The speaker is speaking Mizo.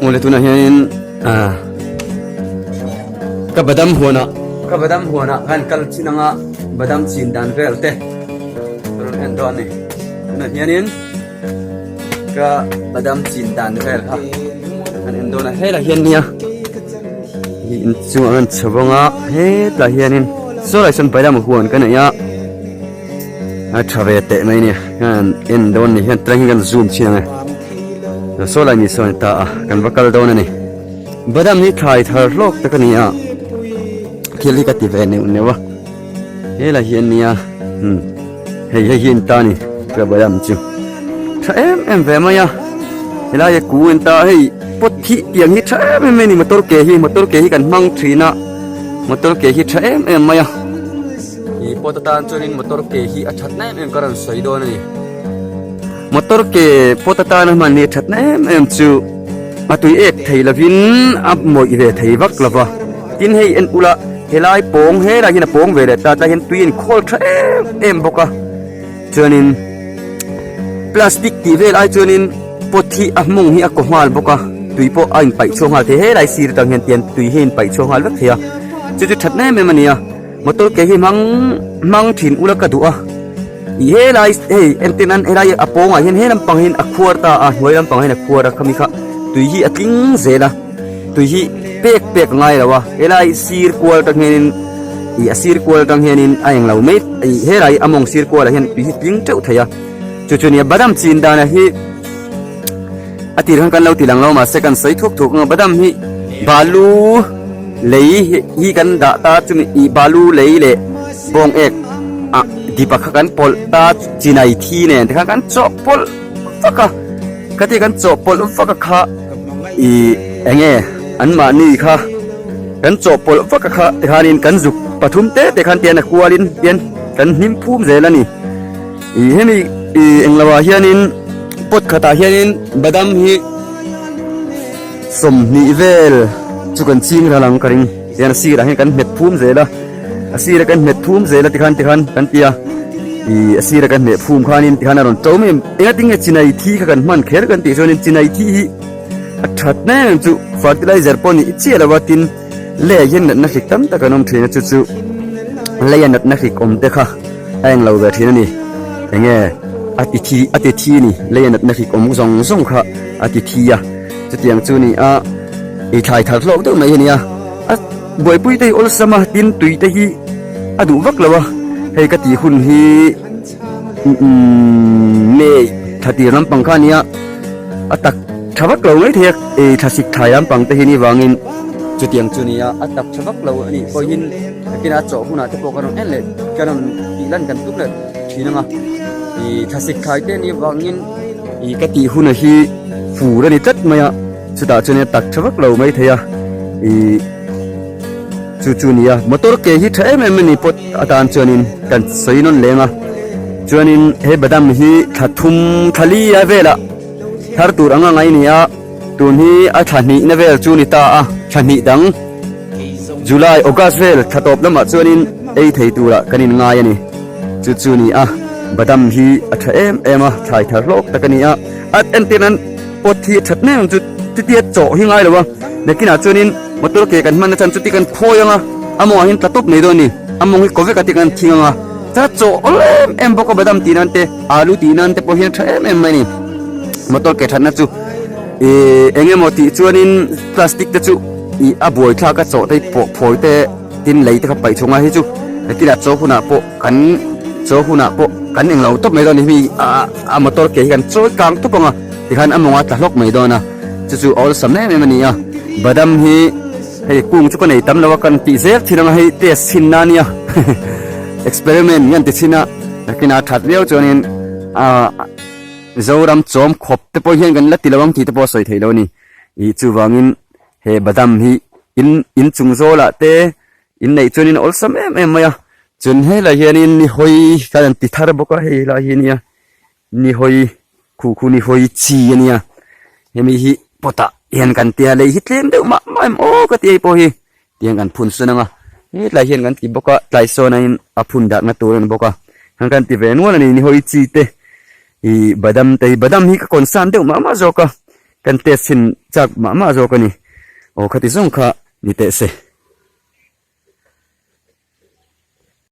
Awle tunah hianin ah ka badam huanah ka badam huanah khan kal chin anga badam chin dan vel te ka rawn en dawn a ni tunah hianin ka badam chin dan vel kha kan en dawn a helai hian nia hi inchungah an chho vang a hetlai hianin sawlai sawn badam huan ka nei a. A tha ve teh mai nia hian en dawn ni hian tlang hi kan zoom chhin ang e saw lai ni sawn ta a kan va kal dawn a ni badam hi thlai thar hlawk tak a ni a thil hi ka ti ve neuh neuh a helai hi an nia umm hei hei hi an ta a ni ka badam chu tha em em ve mai a helai a kung an ta a hei pot hi tiang hi tha em em mai a ni motor ke hi motor ke hi kan hmang thin a motor ke hi tha em em mai a. Ih pawt atan chuanin motor ke hi a thatna em em ka rawn sawi dawn a ni. Motor ke pawt atana hman hi a thatna em em chu a tui ek thei lovin a mawih ve thei vak lo va. Tin hei en ula helai pawng helai hian a pawng ve leh ta tlai hian tui a inkhawl tha em em bawk a. Chuanin plastic tih vel ai chuanin pot hi a hmung hi a kaw nghal bawk a tui pawh a inpaih chhuak nghal thei helai sir atang hian tian tui hi a inpaih chhuak nghal vek thei a chu chu thatna em em a ni a. Motor ke hi hmang hmang thin ula ka duh a ih helai hei entir nan helai a pawngah hian he lampang hian a khuar ta a hnuai lampang hian a khuar a khami kha tui hi a tling zel a tui hi pek pek a ngai lo a helai sir kual atang hianin ih a sir kual atang hianin a englo mai ih helai a mawng sir kualah hian tui hi tling teuh thei a chu chu nia badam chin danah hi a tir khan kan lo ti lang lo mahse kan sawi thuak thuak ang a badam hi balu. Lei hi kan dah ta chumi ih balu lei leh bawng ek ah dipa kha kan pawlh ta chinai thi nen te khan kan chawhpawlh vak a khatia kan chawhpawlh vak a kha ih eng nge an mahni kha kan chawhpawlh vak a kha tikhanin kan zuk pathum te te khan tian a kualin tian kan hnim phum zel a ni ih hemi ih englo ah hianin pot khatah hianin badam hi. 20 vel chu kan ching ral ang ka ring tihian a sirah hian kan hmet phum zel a a sira kan hmet phum zel a tikhan tikhan kan ti a ih a sira kan hmeh phum khanin tikhan a rawn to mai engatinge nge chinai thi kha kan hman kher kan tih chuanin chinai thi hi a that na em chu fertilizer pawh nih chiah lo a tin lei ah hian natna hrik tam tak an awm thin a chu chu lei a natna hrik awm te kha a englo ve thin a ni enge a ti thi a ti thi a ni lei a natna hrik awm zawng zawng kha a ti thi a. Chutiang chu ni a, ei thlai thar hlawk deuh mai a ni a, a buaipui te hi awlsam a, tin tui te hi a duh vak lo a, hei ka tih hun hi umm May thla tir lampang kha a ni a, a tak tha vak lo mai thei a, ei thlasik thlai lampang te hi ni vangin chutiang chu ni a, a tak tha vak lo a nih pawhin nakinah a chawh hunah te pawh ka rawn en leh ka rawn tih lan kan tum leh thin ang a, ih thlasik thlai te ni vangin ih ka tih hunah hi. Fur a ni tlat mai a, chutah chuan a tak tha vak lo mai thei a, ih chu chu a ni a, motor ke hi tha em em a ni pawt atan chuanin kan sawi nawn leng a, chuanin he badam hi thla thum thla li a velah thar tur anga ngai a ni a, tun hi a thla hnihna vel chu a ni ta a, thla hnih dang July August vel thla tawp lamah chuanin ei thei turah kan inngai a ni, chu chu a ni a, badam hi a tha em em a, thlai thar hlawk tak a ni a. A entir nan pot hi a that mai ang chu chutia chawh hi ngai lo a nakinah chuanin motor ke kan hman na chuan chuti kan khawi ang a a mawngah hian tla tawp mai dawn a ni a mawng hi kaw vek a ti kan thing ang a chuan a chawh awl em em bawk a badam tih nan te alu tih nan te pawh hian a tha em em mai a ni motor ke thatna chu ihh eng emaw tih chuanin plastic te chu ih a buai thlak a chawh te hi pawh phawi te tin lei te kha paih chhung a hei chu nakinah chaw hunah pawh kan chaw hunah pawh kan englo tawp mai dawn a ni hemi ah. A motor ke hi kan chawi kang tawp ang a, tikhan a mawng a tla hlawk mai dawn a, chu chu a awlsam em em a ni a, badam hi hei kung chu ka nei tam lo a, kan tih zel thin ang a, hei test chhin na ania experiment nge an ti chhin a, nakinah a that viau chuanin ah Zoram chawm khawp te pawh hian kan la ti lo ang tih te pawh a sawi thei lo a ni, ih chuvangin he badam hi in inchung zawlah te. Inneih chuanin a awlsam em em mai a, chuan helai hianin ni hawi khan an ti thar bawk a, hei lai hi nia ni hawi khu khu ni hawi chi a nia, hemi hi pot ah hian kan tia lei hi tlem deuh mah mah em aw ka ti hei pawh hi tiang kan phun sawn ang a, hetlai hian kan ti bawk a tlai sawn a in a phun dahna tur a ni bawk a, kan kan ti ve nual a ni ni hawi chi te ih badam te hi badam hi ka concern deuh mah mah zawk a. Kan test chhin chak mah mah zawk a ni. Aw khati zawng kha ni teh se.